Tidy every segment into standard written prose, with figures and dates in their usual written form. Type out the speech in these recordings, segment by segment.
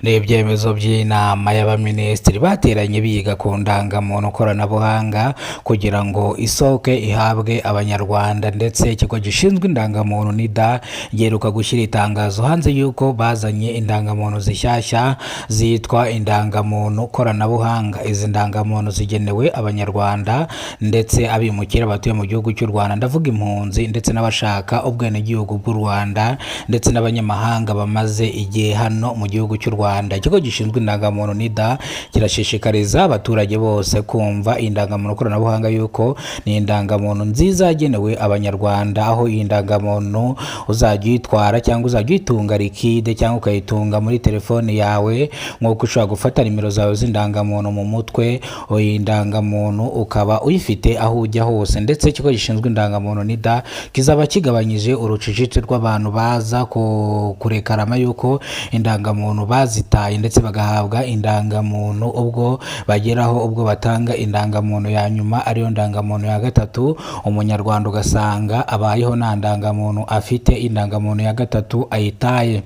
Ni ibyemezo by'inama y'abaminisitiri bateranye biga ku ndangamuntu koranabuhanga kugira ngo isohoke ihabwe Abanyarwanda. Ndetse ikigo gishinzwe indangamuntu NIDA giheruka gushyira itangazo hanze y'uko bazanye indangamuntu zishyashya zitwa indangamuntu koranabuhanga. Izi ndangamuntu zigenewe Abanyarwanda ndetse abimukira batuye mu gihugu cy'u Rwanda, ndavuga impunzi ndetse n'abashaka ubwenegihugu bw'u Rwanda, ndetse n'abanyamahanga bamaze igihe hano mu gihugu cy'u Rwanda. Ikigo gishinzwe indangamuntu NIDA kirashishikariza abaturage bose kumva indangamuntu koranabuhanga, yuko ni indangamuntu nziza yagenewe Abanyarwanda, aho iyi ndangamuntu uzajya uyitwara cyangwa uzajya uyitunga liquide cyangwa ukayitunga muri telefone yawe, nk'uko ushobora gufata nimero zawe z'indangamuntu mu mutwe, iyi ndangamuntu ukaba uyifite aho ujya hose. Ndetse ikigo gishinzwe indangamuntu NIDA kizaba kigabanyije urucicitse rw'abantu baza kurekarama yuko indangamuntu bazitaye, ndetse bagahabwa indangamuntu ubwo bageraho, ubwo batanga indangamuntu ya nyuma, ariyo ndangamuntu ya gatatu. Umunyarwanda ugasanga abayeho nta ndangamuntu afite, indangamuntu ya gatatu ayitaye.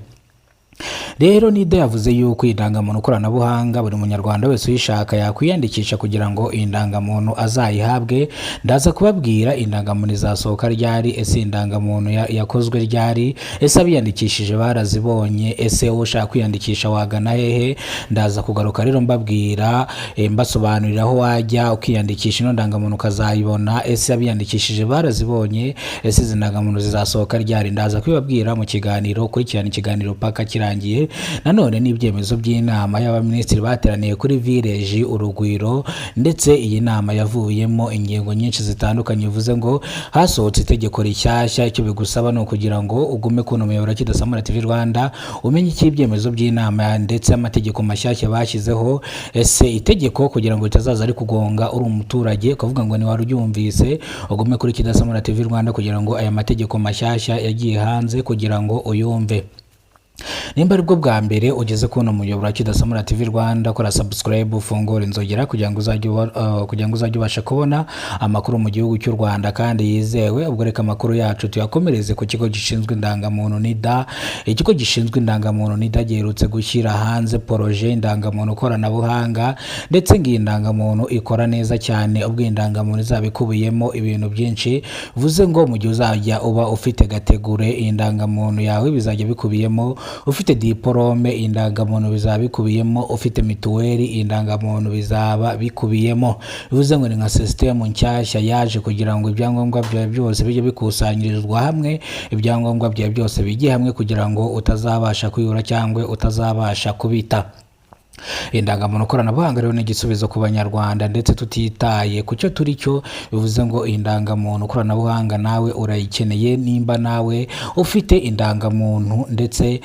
Rero NIDA yavuze yuko indangamuntu koranabuhanga buri munyarwanda wese uyishaka yakwiyandikisha kugira ngo iyi ndangamuntu azayihabwe. Ndaza kubabwira indangamuntu izasohoka ryari, ese indangamuntu yakozwe ryari, ese abiyandikishije barazibonye, ese wowe ushaka kwiyandikisha wagana hehe? Ndaza kugaruka rero mbabwira, mbasobanurira aho wajya ukiyandikisha ino ndangamuntu ukazayibona, ese abiyandikishije barazibonye, ese izi ndangamuntu zizasohoka ryari? Ndaza kubibabwira mu kiganiro. Kurikirana ikiganiro paka kirangiye. Nanone n'ibyemezo by'inama y'abaminisitiri bateraniye kuri Village Urugwiro, ndetse iyi nama yavuyemo ingingo nyinshi zitandukanye, bivuze ngo hasohotse itegeko rishyashya. Icyo bigusaba ni ukugira ngo ugume kuno muyoboro Kidasamura TV Rwanda, umenye icyo ibyemezo by'inama ndetse amategeko mashyashya bashyizeho. Ese itegeko kugira ngo ritazaza ari kugonga uri umuturage ukavuga ngo ntiwari uryumvise, ugume kuri Kidasamura TV Rwanda kugira ngo aya mategeko mashyashya yagiye hanze kugira ngo uyumve. Nimba aribwo bwa mbere ugeze kubona umuyoboro wa Kidasamura TV Rwanda, kora subscribe, ufungure inzogera kugira ngo uzajye ubasha kubona amakuru mu gihugu cy'u Rwanda kandi yizewe. Ubwo reka amakuru yacu tuyakomereze ku kigo gishinzwe indangamuntu NIDA. Ikigo gishinzwe indangamuntu NIDA giherutse gushyira hanze projet indangamuntu koranabuhanga, ndetse ngo iyi ndangamuntu ikora neza cyane, ubwo iyi ndangamuntu izaba ikubiyemo ibintu byinshi, bivuze ngo mu gihe uzajya uba ufite gategure, iyi ndangamuntu yawe bizajya bikubiyemo, ufite diporome, indangamuntu bizaba bikubiyemo, ufite mituweli, indangamuntu bizaba bikubiyemo. Bivuze ngo ni nka sisitemu nshyashya yaje kugira ngo ibyangombwa byawe byose bijye bikusanyirizwa hamwe, ibyangombwa byawe byose bijye hamwe, kugira ngo utazabasha kwibura cyangwa utazabasha kubita. Indangamuntu koranabuhanga rero ni igisubizo ku Banyarwanda, ndetse tutitaye ku cyo turi cyo. Bivuze ngo indangamuntu koranabuhanga nawe urayikeneye. Nimba nawe ufite indangamuntu, ndetse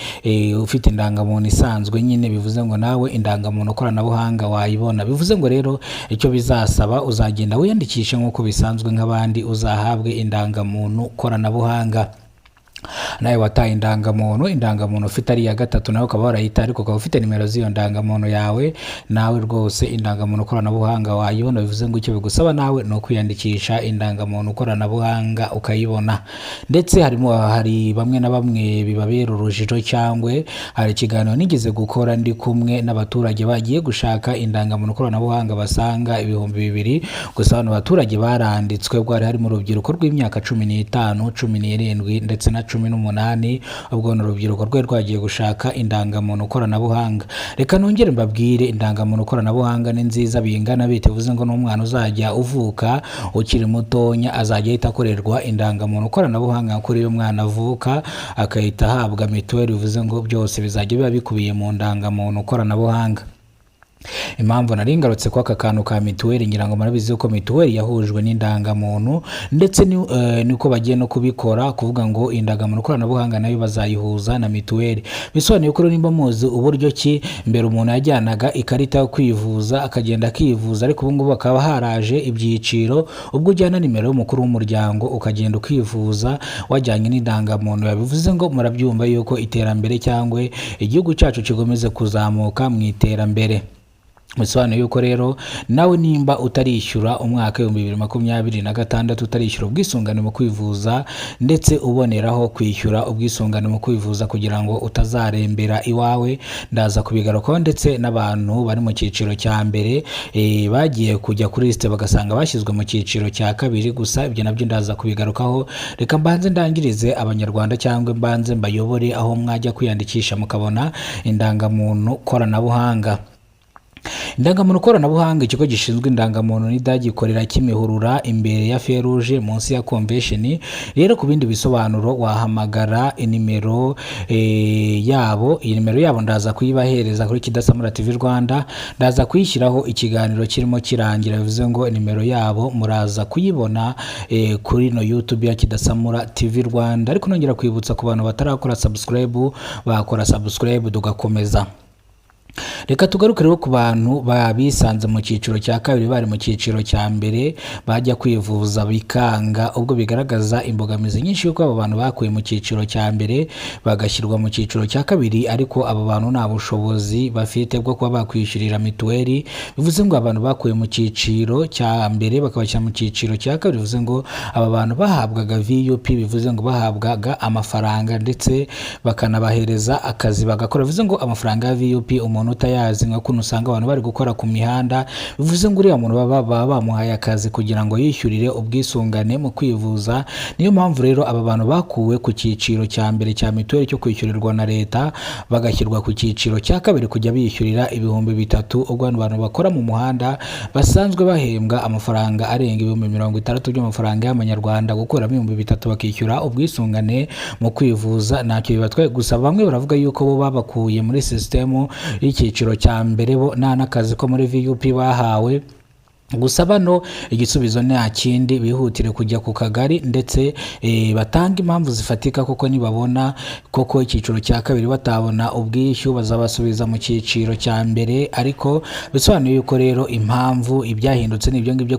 ufite indangamuntu isanzwe nyine, bivuze ngo nawe indangamuntu koranabuhanga wayibona. Bivuze ngo rero icyo bizasaba, uzagenda wiyandikishe nk'uko bisanzwe nk'abandi, uzahabwe indangamuntu koranabuhanga. Nawe wataye indangamuntu, indangamuntu ufite ari iya gatatu, nawe ukaba warayita ariko ukaba ufite nimero z'iyo ndangamuntu yawe, nawe rwose indangamuntu koranabuhanga wayibona. Bivuze ngo icyo bigusaba nawe ni ukwiyandikisha, indangamuntu koranabuhanga ukayibona. Ndetse harimo hari bamwe na bamwe bibabera urujijo, cyangwa hari ikiganiro nigeze gukora ndi kumwe n'abaturage bagiye gushaka indangamuntu koranabuhanga basanga 2000 gusa. Bano baturage baranditswe, bwari harimo urubyiruko rw'imyaka 15, 17 ndetse na 18. Ubwo ni urubyiruko rwari rwagiye gushaka indangamuntu koranabuhanga. Reka nongere mbabwire, indangamuntu koranabuhanga ni nziza bingana bite? Bivuze ngo n'umwana uzajya uvuka ukiri mutonya azajya ahita akorerwa indangamuntu koranabuhanga kuri uyu mwana avuka agahita ahabwa mituweli. Bivuze ngo byose bizajya biba bikubiye mu ndangamuntu koranabuhanga. Impamvu nari ngarutse ko aka kantu ka mituweli, ngira ngo murabizi ko mituweli yahujwe n'indangamuntu, ndetse niko bagiye no kubikora, kuvuga ngo indangamuntu koranabuhanga nayo bazayihuza na mituweli. Bisobanuye ko nimba muzi uburyo ki mbere umuntu yajyanaga ikarita yo kwivuza akagenda akivuza, ariko ubu ngubu hakaba haraje ibyiciro, ubwo ujyana nimero y'umukuru w'umuryango ukagenda ukivuza wajyanye n'indangamuntu. Bivuze ngo murabyumva yuko iterambere cyangwa igihugu cyacu kigomeze kuzamuka mu iterambere. Bisobanuye yuko rero nawe nimba utarishyura umwaka 2026, utarishyura ubwisungane mu kwivuza, ndetse uboneraho kwishyura ubwisungane mu kwivuza kugira ngo utazarembera iwawe, ndaza kubigarukaho. Ndetse n'abantu bari mu cyiciro cya mbere bagiye kujya kuri lisite bagasanga bashyizwe mu cyiciro cya kabiri, gusa ibyo nabyo ndaza kubigarukaho. Reka mbanze ndangirize Abanyarwanda cyangwa mbanze mbayobore aho mwajya kwiyandikisha mukabona indangamuntu koranabuhanga. Indangamuntu koranabuhanga, ikigo gishinzwe indangamuntu NIDA gikorera Kimihurura, imbere ya Feruje, munsi ya Convention. Rero ku bindi bisobanuro wahamagara inimero yabo. Iyi nimero yabo ndaza kuyibahereza kuri Kidasamura TV Rwanda, ndaza kuyishyiraho ikiganiro kirimo kirangira. Bivuze ngo nimero yabo muraza kuyibona kuri no YouTube ya Kidasamura TV Rwanda. Ariko nongera kwibutsa ku bantu batarakora subscribe, bakora subscribe tugakomeza. Reka tugaruke rero ku bantu bisanze mu cyiciro cya kabiri, bari mu cyiciro cya mbere, bajya kwivuza bikanga, ubwo bigaragaza imbogamizi nyinshi y'uko abo bantu bakuye mu cyiciro cya mbere bagashyirwa mu cyiciro cya kabiri, ariko abo bantu nta bushobozi bafite bwo kuba bakwishyurira mituweli. Bivuze ngo abantu bakuye mu cyiciro cya mbere bakabashyira mu cyiciro cya kabiri, bivuze ngo aba bantu bahabwaga VUP, bivuze ngo bahabwaga amafaranga ndetse bakanabahereza akazi bagakora. Bivuze ngo amafaranga ya VUP, umuntu utayazi, nka kuntu usanga abantu bari gukora ku mihanda, bivuze ngo uriya muntu baba bamuhaye akazi kugira ngo yishyurire ubwisungane mu kwivuza. Niyo mpamvu rero aba bantu bakuwe ku cyiciro cya mbere cya mituweli cyo kwishyurirwa na leta, bagashyirwa ku cyiciro cya kabiri kujya bishyurira 3000, ubwo bano bantu bakora mu muhanda basanzwe bahembwa amafaranga arenga 60,000 by'amafaranga y'amanyarwanda, gukuramo 3000 bakishyura ubwisungane mu kwivuza ntacyo bibatwaye. Gusa bamwe baravuga yuko bo babakuye muri sisitemu y'icyiciro cya mbere, bo nta n'akazi ko muri VUP bahawe. Gusa bano igisubizo nta kindi, bihutire kujya ku kagari ndetse batange impamvu zifatika, kuko nibabona koko icyiciro cya kabiri batabona ubwishyu, bazabasubiza mu cyiciro cya mbere. Ariko bisobanuye yuko rero impamvu ibyahindutse ni ibyo ngibyo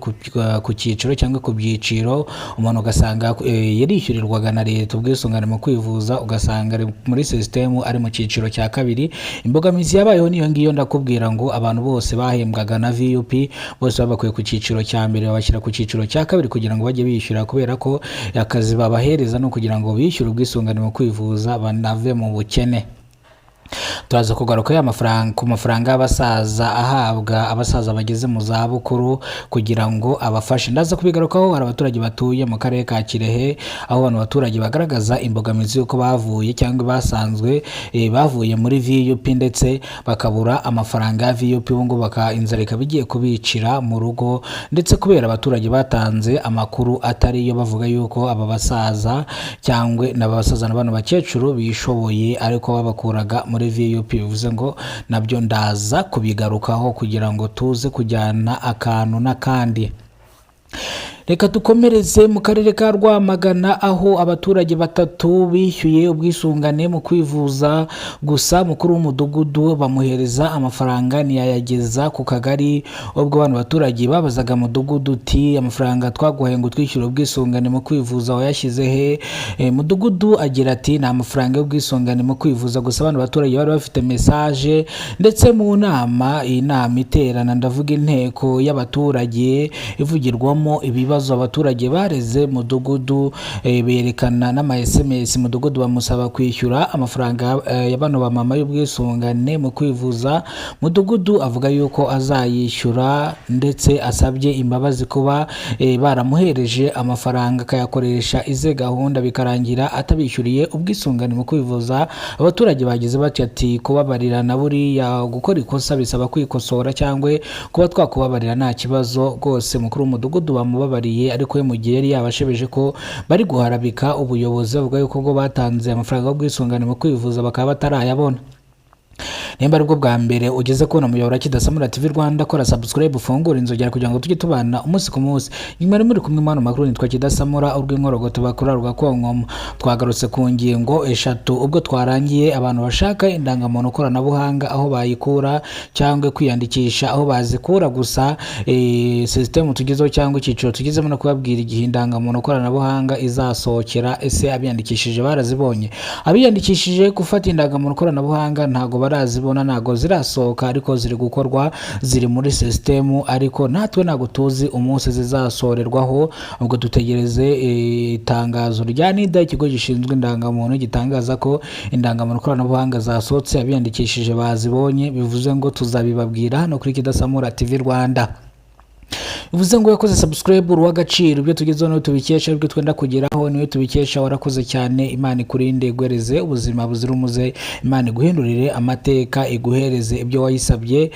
ku cyiciro cyangwa ku byiciro. Umuntu ugasanga yarishyurirwaga na leta ubwisungane mu kwivuza, ugasanga ari muri sisitemu ari mu cyiciro cya kabiri. Imbogamizi yabayeho niyo ngiyo. Ndakubwira ngo abantu bose bahembwaga na VUP bose babakuye ku cyiciro cya mbere babashyira ku cyiciro cya kabiri kugira ngo bajye bishyura, kubera ko akazi babahereza no kugira ngo bishyure ubwisungane mu kwivuza banave mu bukene. Turaza kugaruka ya mafaranga, ku mafaranga y'abasaza ahabwa abasaza bageze mu zabukuru kugira ngo abafashe, ndaza kubigarukaho. Hari abaturage batuye mu karere ka Kirehe, aho bano baturage bagaragaza imbogamizi y'uko bavuye cyangwa basanzwe bavuye muri VUP ndetse bakabura amafaranga ya VUP, ubu ngubu inzara ikaba igiye kubicira mu rugo, ndetse kubera abaturage batanze amakuru atari yo, bavuga yuko aba basaza cyangwa n'aba basaza na bano bakecuru bishoboye, ariko babakuraga muri VUP. Bivuze ngo nabyo ndaza kubigarukaho kugira ngo tuze kujyana akantu n'akandi. Reka dukomereze mu karere ka Rwamagana, aho abaturage batatu bishyuye ubwisungane mu kwivuza, gusa mukuru w'umudugudu bamuhereza amafaranga ntiyayageza ku kagari. Ubwo bano baturage babazaga mudugudu uti: "Amafaranga twaguhaye ngo twishyure ubwisungane mu kwivuza wayashyize he?" Mudugudu agira ati: "Ni amafaranga y'ubwisungane mu kwivuza." Gusa bano baturage bari bafite message, ndetse mu nama, iyi nama iterana, ndavuga inteko y'abaturage ivugirwamo ibibazo abaturage bareze mudugudu, berekana n'ama SMS. Mudugudu bamusaba kwishyura amafaranga ya bano bamama y'ubwisungane mu kwivuza. Mudugudu avuga yuko azayishyura, ndetse asabye imbabazi kuba baramuhereje amafaranga akayakoresha ize gahunda, bikarangira atabishyuriye ubwisungane mu kwivuza. Abaturage bagize bati ati: "Kubabarira na buriya gukora ikosa bisaba kwikosora, cyangwa kuba twakubabarira nta kibazo rwose." Mukuru w'umudugudu bamubabariye, ariko we mu gihe yari yabashebeje ko bari guharabika ubuyobozi, bavuga yuko ngo batanze amafaranga y'ubwisungane mu kwivuza bakaba batarayabona. Nimba aribwo bwa mbere ugeze kubona umuyoboro wa Kidasamura TV Rwanda, kora subscribe, ufungure inzogera kugira ngo tujye tubana umunsi ku munsi. Nyuma rero muri kumwe mwana makuru, nitwa Kidasamura urw'inkorogoto bakora rugakonkoma. Twagarutse ku ngingo eshatu ubwo twarangiye: abantu bashaka indangamuntu koranabuhanga aho bayikura, cyangwa kwiyandikisha aho bazikura. Gusa sisitemu tugezeho cyangwa icyiciro tugezemo no kubabwira igihe indangamuntu koranabuhanga izasohokera. Ese abiyandikishije barazibonye? Abiyandikishije gufata indangamuntu koranabuhanga ntabwo barazibona. turazibona, ntabwo zirasohoka ariko ziri gukorwa, ziri muri sisitemu, ariko natwe ntabwo tuzi umunsi zizasorerwaho. Ubwo dutegereze itangazo rya NIDA, ikigo gishinzwe indangamuntu, gitangaza ko indangamuntu koranabuhanga zasohotse, abiyandikishije bazibonye. Bivuze ngo tuzabibabwira hano kuri Kidasamura TV Rwanda. Bivuze ngo yakoze subscribe uw'agaciro. Ibyo tugezeho niwe tubikesha, ibyo twenda kugeraho niwe tubikesha. Warakoze cyane, Imana ikurinde, iguhereze ubuzima buzira umuze, Imana iguhindurire amateka, iguhereze ibyo wayisabye.